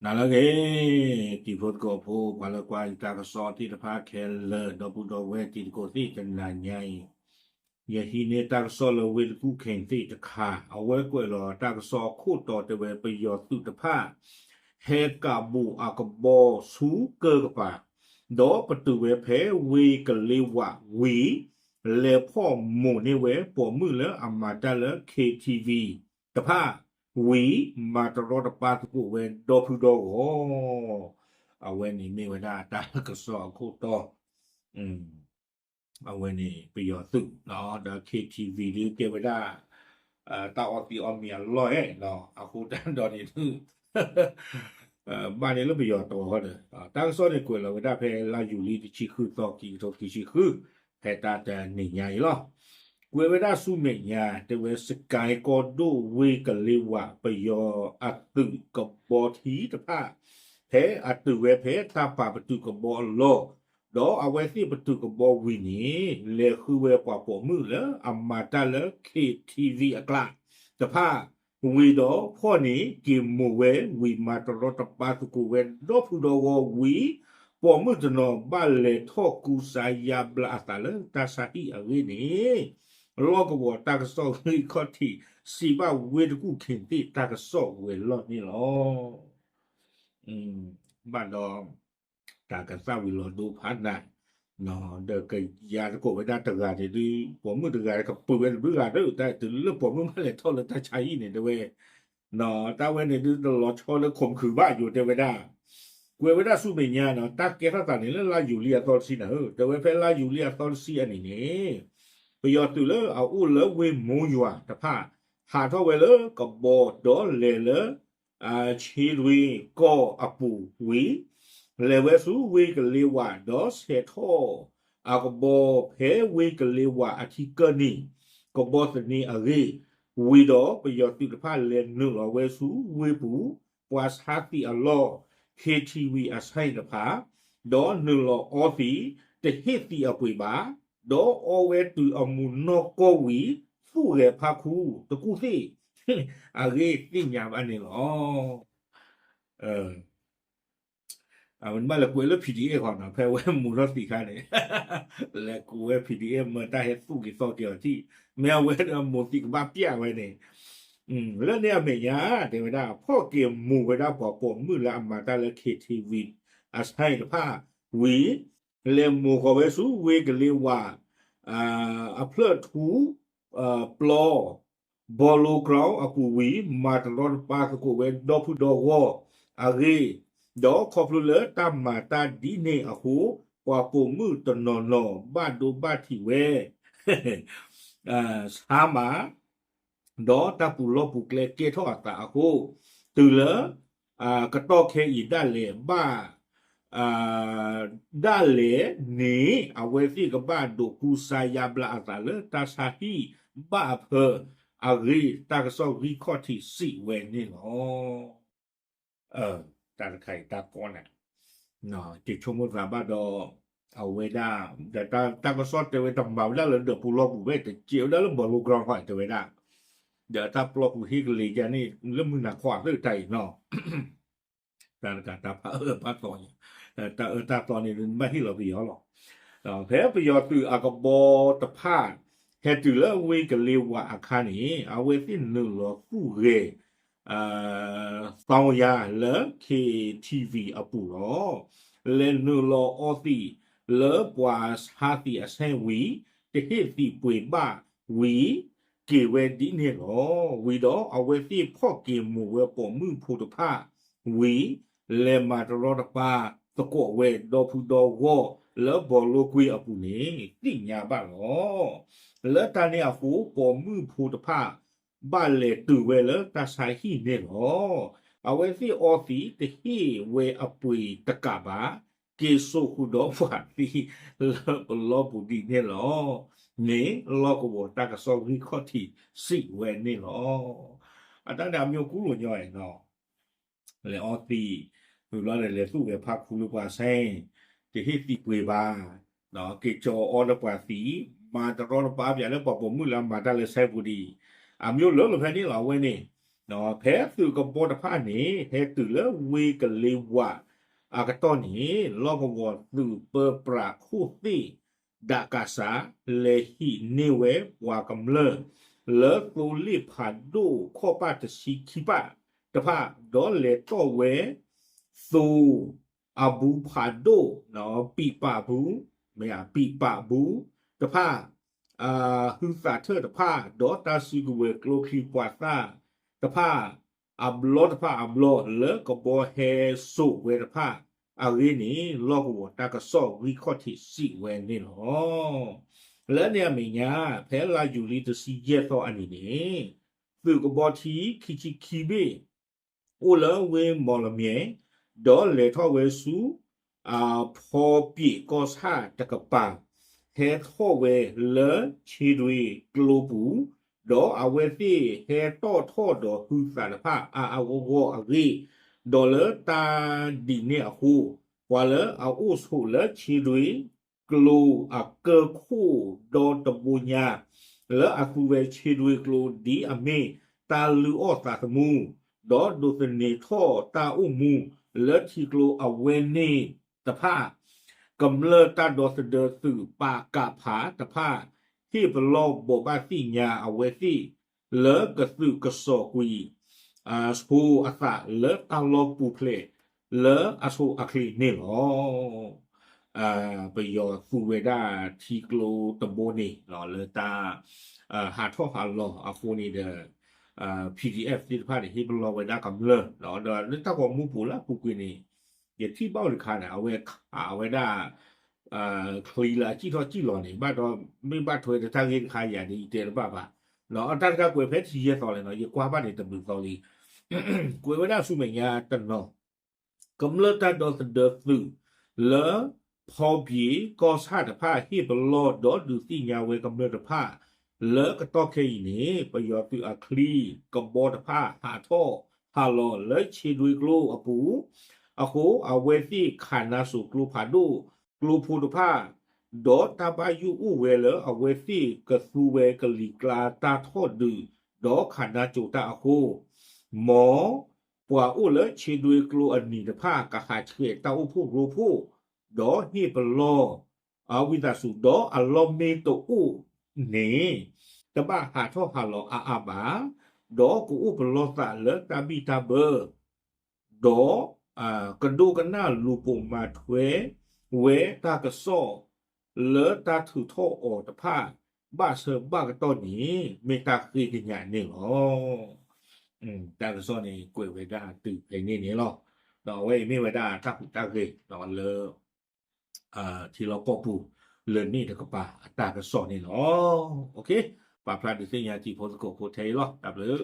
နၤလၢအဂ့ၤ, တံၤဖိသကိးဖိ ပှၤလၢကွၢ်ယတၢ်ကစီၣ်သ့ၣ်တဖၣ်ခဲလၢာ် ဒီပုၢ်ဒီဝဲၢ်တံၤသကိးသ့ၣ် တနၤညါအံၤ ယဟံးန့ၢ်တၢ်ကစီၣ်လၢဝ့ၢ်တကူၣ်ခ့ၣ်သ့ၣ်တခါ, အဝဲကွဲးလီၤတၢ်ကစီၣ်အခိၣ်တီတဲဝဲ ပယီၤသုးတဖၣ် ဟဲကးဘူးအကဘီဆူကၢကပၤ, ဒီးပတုာ်ဝဲဖဲဝ့ၢ်ကလ့ဝးဝံၤ လဲၤဖီၣ်မိၢ်န့ၢ်ဝဲပိာ်မုၣ်လၢအမၤတၢ်လၢ KTV တဖၣ်ဝံၤ မၤတရီတပါသကိးဝဲဒီဖုဒီဂီၢ်, အဝဲန့ၣ်မ့ၢ်ဝဲဒၣ်တၢ်ကစီၣ်အခိၣ်တီ အဝဲန့ၣ်ပယီၤသုး ဒီး KTV ဒ်ကဲဝဲဒၣ် တၢ်အီသံးအီမံၤအလီၢ်ဧဲ, အဃိတၢ်ဒီးန့ၣ်ဒုး ဘၣ်န့ၣ်လၢပယီၤတီၤဃီဒီး တၢ်ကစီၣ်န့ၣ်ကွဲးလီၤဝဲဒၣ်ဖဲလါယူၤလံတဆံဃုသီ ခံကထိခံဆံဃု ဖဲတၢ်တနံၤညါအံၤလီၤ. ကွဲးဝဲဒၣ်ဆူမဲာ်ညါ တဲဝဲ စကဲကီၢ်ဒိၣ်ဝ့ၢ်ကလ့ဝး ပယီၤအသုးကဘီထံတဖၣ် ဖဲအတုၤဝဲဖဲတၢ်ပာ်ပတုာ်ကဘီအလီၢ်, ဒီးအဝဲသ့ၣ်ပတုာ်ကဘီဝံၤန့ၣ် လဲၤဃုဝဲပှၤပိာ်မုၣ်လၢအမၤတၢ်လၢ KTV အကျါတဖၣ် ဝံၤဒီးဖီၣ်န့ၢ်က့ၤမိၢ်ဝဲဝံၤ မၤတရီတပါသကိးဝဲဒီဖုဒီဂီၢ်ဝံၤ, ပိာ်မုၣ်တနီၤဘၣ်လဲၤထီၣ်ကူစါယါဘျါအသးလၢတၢ်ဆါဟံၣ်အဂ့ၢ်န့ၣ် လီၢ်ကဝီၤတၢ်ကစီၣ်ဂံၢ်ခီၣ်ထံး စံးဘၣ်ဝ့ၢ်တကူၣ်ခ့ၣ်သ့ၣ်တၢ်ကစီၣ်ဝဲၤလီၢ်န့ၣ်လီၤ. ဘၣ်ဒီး တၢ်ကသၣ်ဝံၤလီၤဒိဖးနး ဒီးကယၤသကိးဝဲဒၣ်တဂၤန့ၣ်ဒုး ပိာ်မုၣ်တဂၤကပုာ်ဝဲတဘျုးဂၤဒီး တၢ်တုၤလၢပိာ်မုၣ်ဘၣ်လဲၤထီၣ်လၢတၢ်ဆါဟံၣ်န့ၣ် တဲဝဲ တၢ်ဝဲန့ၣ်ဒုးတလီၤဆီလၢခိၣ်မုၢ်ခုၣ်ဘၣ်ယိၤတဲဝဲဒၣ်, ကွဲးဝဲဒၣ်ဆူမဲာ်ညါနီၤ တၢ်ကဲထီၣ်သးန့ၣ်လၢလါယူၤလံအသီတဆံနၤဧၢ, တဲဝဲဖဲလါယူၤလံအသီတဆံအနံၤန့ၣ် ပယီၤသုးလၢအအိၣ်လၢဝ့ၢ်မိယွၤတဖၣ် ဟးထီၣ်ဝဲလၢကဘီဒီးလဲၤလၢ ဆ့ဒွ့ကီၢ်အပူၤဝံၤ လဲၤဝဲဆူဝ့ၢ်ကလ့ဝး ဒီးဆဲးထီၣ်အကဘီဖဲဝ့ၢ်ကလ့ဝးအထံကၢၢ်နံၤ ကဘီသန့အဂ့ၢ်, ဝံၤဒီးပယီၤသုးတဖၣ်လဲၤနုာ်လီၤဝဲဆူဝ့ၢ်ပူၤ ပှၤဆါသံးအလီၢ် KTV အဆါတဖၣ် ဒီးနုာ်လီၤအီသံး တဟ့ၣ်သံးအပှ့ၤဘၣ်, ဒီးအီဝဲတုၤအမူးနီၢ်ကီၢ်ဝံၤ သူၣ်ဂဲၤဖးခူတကူၣ်သ့ၣ် အဂ့ၢ်သ့ၣ်ညါဘၣ်န့ၣ်လီၤ. အဝဲန့ၣ်ဘၣ်လဲၤကွဲးလၢ PDF ဃီနီၤ ဖဲဝဲမူးထီၣ်သံးခါန့ၣ် လဲၤကွဲးဝဲ PDF မၢတၢ်ဟဲသူၣ်က့ၤသီက့ၤအီၤထံၣ် မ့ၢ်အဝဲဒီးမိၢ်သံးကဘၣ်ပျၢ်ဝဲန့ၣ် လၢန့ၣ်အမဲာ်ညါ တဲဝဲဒၣ် ဖီၣ်က့ၤမိၢ်ဝဲဒၣ်ပှၤပိာ်မုၣ်လၢအမၤတၢ်လၢ KTV အဆါတဖၣ်ဝံၤ လဲၤမိၢ်ဃီၤဝဲဆူဝ့ၢ်ကလ့ဝး အဖျၢၣ်ထူ ပျီ ဘီလိကရၢအပူၤဝံၤ မၤတရီတပါသကိးဝဲဒီဖုဒီဂီၢ်အဂ့ၢ်, ဒီးခီဖျိလၢတၢ်မၤတၢ်ဒ်န့ၣ်အဃိ ပှၤပိာ်မုၣ်တနီၤနီၤဘၣ်ဒိဘၣ်ထံးဝဲ ဆါမး ဒီးတၢ်ပူၤလီၢ်ပူၤကျဲကဲထီၣ်အသးအဃိ တုၤလၢ ကတီၢ်ခဲအံၤဒၣ်လဲာ်ဘၣ် ဒၣ်လဲာ်န့ၣ် အဝဲသ့ၣ်ကဘၣ်ဒိးကူစါယါဘျါအသးလၢတၢ်ဆါဟံၣ်ဘၣ်အဖၢအဂ့ၢ် တၢ်ကစီၣ်ဂံၢ်ခီၣ်ထံးစံးဝဲန့ၣ်လီၤ. တၢ်တခါအံၤတၢ်ကီနၤ က့ၤဆိကမိၣ်သးဘၣ်ဒီး အဝဲဒၣ် ဒီးတၢ်ကစီၣ်တဲဝဲတမၤဝဲဒၣ်လၢဒီးပူၤလီၢ်ပူၤဘၣ် တစဲးဝဲဒၣ်လၢဘီလိကရၢဖီတဲဝဲဒၣ် ဒီးတၢ်ပျီပူၤဟ့ၣ်ကလံၤယါန့ၣ် လၢမုၢ်နၤခီအသၢၣ်တၢ်အံၤနီၤ တၢ်တကးတၢ်ဖးအၢဖးသီန့ၣ် တၢ်အၢတၢ်သီန့ၣ် ဘၣ်ဟ့ၣ်လီၤပယီၤလီၤ. ဖဲပယီၤသုးအကဘီတဖၣ် ဟဲတုၤလၢဝ့ၢ်ကလ့ဝးအခါန့ၣ် အဝဲသ့ၣ်နုာ်လီၤသူၣ်ဂဲၤ သီယါလၢ KTV အပူၤလီၤ. လဲၤနုာ်လီၤအီသံးလၢပှၤဆါသံးအဆဲဝံၤ တဟ့ၣ်သံးပှ့ၤဘၣ်ဝံၤ က့ၤဝဲဒ်န့ၣ်လီၤ. ဝံၤဒီးအဝဲသ့ၣ်ဖီၣ်က့ၤမိၢ်ဝဲပိာ်မုၣ်ဖိတဖၣ်ဝံၤ လဲၤမၤတရီတပါသကိးဝဲဒီဖုဒီဂီၢ်လၢဘီလိကွံာ်အပူၤန့ၣ် သ့ၣ်ညါဘၣ်လီၤ. လၢတၢ်န့ၣ်အဃိ ပိာ်မုၣ်ဖိတဖၣ် ဘၣ်လဲၤတုၤဝဲလၢတၢ်ဆါဟံၣ်န့ၣ်လီၤ. အဝဲသ့ၣ်အီသံးတဟ့ၣ်ဝဲအပှ့ၤတကးဘၣ် က့ၤစိာ်ဃုာ်ဒီးပှၤသံလၢပလီၢ်ပူၤဒ်န့ၣ်လီၤ. န့ၣ်လီၢ်ကဝီၤတၢ်ကစီၣ်ဂံၢ်ခီၣ်ထံးစံးဝဲန့ၣ်လီၤ. အတၢ်န့ၣ်အမ့ၢ်ကူလိာ်ညီနီၤ လဲၤအီသံး ဝံၤဘျီန့ၣ် လဲၤသူၣ်ဂဲၤဖးခူလၢပှၤဆဲ တဟ့ၣ်သံးပှ့ၤဘၣ် က့ၤကၠီၤအီလၢပှၤသံး မၤတရီတပါပၠးလၢပှၤပိာ်မုၣ်လၢအမၤတၢ်လၢဆဲပူၤဒ်အံၤ အမ့ၢ်လၢလီၤဖဲန့ၣ်လီၤ အဝဲန့ၣ် ဖဲသုးကဘီတဖၣ်န့ၣ် ဟဲတုၤလၢဝ့ၢ်ကလ့ဝးအကတီၢ်န့ၣ် လီၢ်ကဝီၤသုးပၢပြးခိၣ်သ့ၣ် ဒးကးစး လဲၤဟံးန့ၢ်ဝဲပှၤကမျၢၢ် လၢသိလ့ၣ်ဖးဒိၣ်ခီၣ်ပၢ်တဆံခံပၢ်တဖၣ် ဒီးလဲၤတီၣ်ဝဲ သိအဘူးဖးဒိၣ် ပံးပာ်ဘူး မ့ၢ်ဧါ ပံးပာ်ဘူးတဖၣ် ဟုသးထၢၣ်တဖၣ် ဒီးတၢ်စုကဝဲၤကျိချံမျိာ်သၣ်တဖၣ် အဘျီတဖၣ်အဘျီ လၢကဘီဟဲစိာ်ဝဲတဖၣ်အဂ့ၢ်န့ၣ် လီၢ်ကဝီၤတၢ်ကစီၣ်ဂံၢ်ခီၣ်ထံးစံးဝဲန့ၣ်လီၤ. လၢန့ၣ်အမဲာ်ညါ ဖဲလါယူၤလံတဆံယဲၢ်သီအနံၤန့ၣ် သုးကဘီထံခံဆံခံဘ့ၣ် အိၣ်လၢဝ့ၢ်မီၣ်လမၠဲၣ် ဒီးလဲၤထီၣ်ဝဲဆူ ဖီပံးကီၢ်ဆၣ်တကပၤ ဟဲထီၣ်ဝဲလၢဆ့ဒွ့ကျိပူၤ ဒီးအဝဲသ့ၣ်ဟဲတီၣ်ထီၣ်ဒီးဟုသးတဖၣ်အါအါဂီၢ်ဂီၢ်အဂ့ၢ်, ဒီးလၢတၢ်ဒ်န့ၣ်အဃိ, ပှၤလၢအအိၣ်ဆိးလၢဆ့ဒွ့ကျိအကၢၢ်ခိၣ်ဒီတဘိညါ လၢအသူဝဲဆ့ဒွ့ကျိ ဒ်အမ့ၢ်တၢ်လုၢ်အီၣ်သးသမူ, ဒီးဒိးသန့ၤထီၣ်တၢ်အိၣ်မူလၢထံကျိအဝဲန့ၣ်တဖၣ် ကမျၢၢ်တၢ်ဒီသဒၢသုး ပကဖ တဖၣ် ဟ့ၣ်ပလီၢ်ဘိးဘၣ်သ့ၣ်ညါအဝဲသ့ၣ် လၢကသုးကစီၣ်ကွံာ် ဆိအသးလၢတၢ်လီၢ်ပူၤဖျဲးလၢအဆိအချ့န့ၣ်လီၤ. ပယီၤသူဝဲဒၣ်ထံကျိတဘိန့ၣ် လၢတၢ်ဟးထီၣ်ဟးလီၤအဃိန့ၣ်ဒီး PDF သ့ၣ်တဖၣ်န့ၣ် ဟ့ၣ်ပလီၢ်ဝဲဒၣ်ကမျၢၢ် ဒီးလၢတၢ်ဂီၤမူပူၤလၢအပူၤကွံာ်န့ၣ် ယထံၣ်ဘၣ်အိၣ်တခါန့ၣ် အဝဲခးဝဲဒၣ် ချံလၢအစံၣ်ထီၣ်စံၣ်လီၤန့ၣ် ဘၣ်ဒီးမ့ၢ်ဘၣ်ထွဲတၢ်ဂ့ၢ်တခါယၤန့ၣ် ယတဲတဘၣ်ဘၣ်. အတၢ်တခါကွဲးဖဲထံယဲၢ်သီလဲၣ်နီၤ ယကွၢ်ဘၣ်န့ၣ်တဘျုးသီလံ ကွဲးဝဲဒၣ်ဆူမဲာ်ညါတနီၤ ကမျၢၢ်တၢ်ဒီသဒၢသုး လၢဖီပံးကီၢ်ဆၣ်တဖၣ် ဟ့ၣ်ပလီၢ်ဒီးဒုးသ့ၣ်ညါဝဲကမျၢၢ်တဖၣ် လၢကတီၢ်ခဲအံၤန့ၣ် ပယီၤသုးအချံကဘီတဖၣ် ဟးထီၣ်ဟးလီၤလၢဆ့ဒွ့ကျိအပူၤ, အဃိ အဝဲသ့ၣ်ခးနါစိၤကျိဖးဒိၣ် ကျိဖိတဖၣ် ဒီးတၢ်ဘၣ်ယိၣ်အိၣ်ဝဲလၢအဝဲသ့ၣ်ကသူဝဲကလံၤကျါတၢ်ထီၣ်ဒုး ဒီးခးနါစိၤတၢ်အဃိ, မ်ပှၤအိၣ်လၢဆ့ဒွ့ကျိအနံၤတဖၣ် ကဟးဆှဲးတၢ်အိၣ်ဖှိၣ်ရိဖှိၣ် ဒီးဟ့ၣ်ပလီၢ် ဝံသးစူၤ ဒီးအလီၢ်မ့ၢ်တအိၣ်န့ၣ် တဘၣ်ဟးထီၣ်ဟးလီၤအါအါဘၣ်, ဒီးကအိၣ်ပလီၢ်သးလၢတၢ်ဘံၣ်တၢ်ဘၢ ဒီး ကဒိကနၣ်လူၤပိာ်မၤထွဲဝဲတၢ်ကစီၣ် လၢတၢ်ထုးထီၣ်အီၤတဖၣ် ဘၣ်ဆၢဘၣ်ကတီၢ်န့ၣ် မ့ၢ်တၢ်ဃ့ကညးန့ၣ်လီၤ. တၢ်ကစီၣ်န့ၣ် ကွဲးဝဲဒၣ်တုၤဖဲန့ၣ်န့ၣ်လီၤ. ဒီးအဝဲအံၤမ့ၢ်ဝဲဒၣ်တၢ်ဟူးတၢ်ဂဲၤလၢ ထံလီၢ်ကီၢ်ပူၤ လၢန့ၣ်တကပၤအတၢ်ကစီၣ်န့ၣ်လီၤ. ပာ်ဖျါဒုးသ့ၣ်ညါတံၤဖိသကိးဖိထဲအံၤလီၤ. တၢ်ဘျုး